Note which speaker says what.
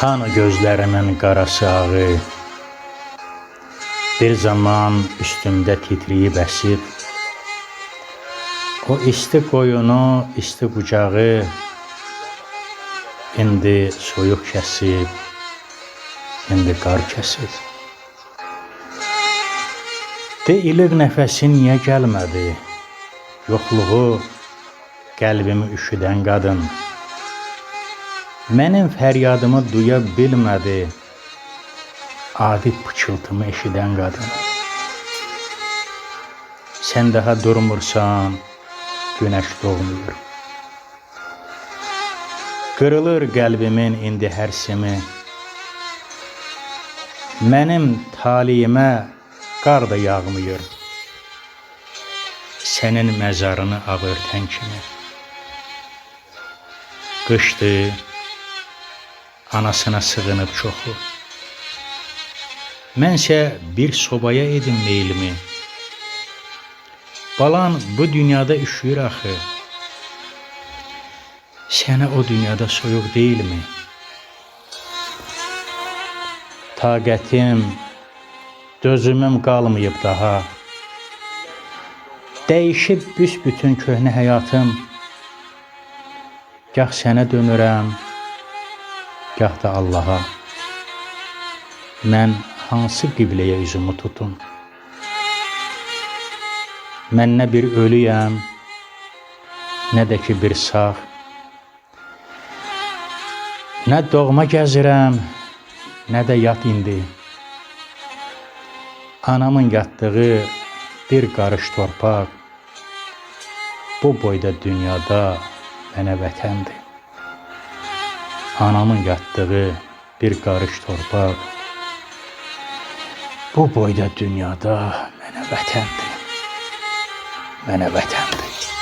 Speaker 1: Hanı gözlərimin qarası ağı? Bir zaman üstümdə titrəyib əsib, o isti qoyunu, isti qucağı indi soyuq kəsib, indi qar kəsib. De ilıq nəfəsin niyə gəlmədi? Yoxluğu qəlbimi üşüdən qadın. Mənim fəryadımı duya bilmədi, adi pıçıltımı eşidən qadın. Sən daha durmursan, günəş doğmuyur. Qırılır qəlbimin indi hər simi. Mənim taleyimə qar da yağmıyır. Sənin məzarını ağ örtən kimi. Qışdır, anasına sığınıb çoxu. Mənsə bir sobaya edim meylimi. Balan bu dünyada üşüyür axı. Sənə o dünyada soyuq deyilmi? Taqətim, dözümüm qalmayıb daha. Dəyişib büsbütün köhnə həyatım. Gah sənə dönürəm, gah da Allaha. Mən hansı qibləyə üzümü tutum? Mən nə bir ölüyəm, nə də ki bir sağ. Nə doğma gəzirəm, nə də yat indi. Anamın yatdığı bir qarış torpaq bu boyda dünyada mənə vətəndir. Anamın yatdığı bir qarış torpaq bu boyda dünyada mənə vətəndir. Mənə vətəndir.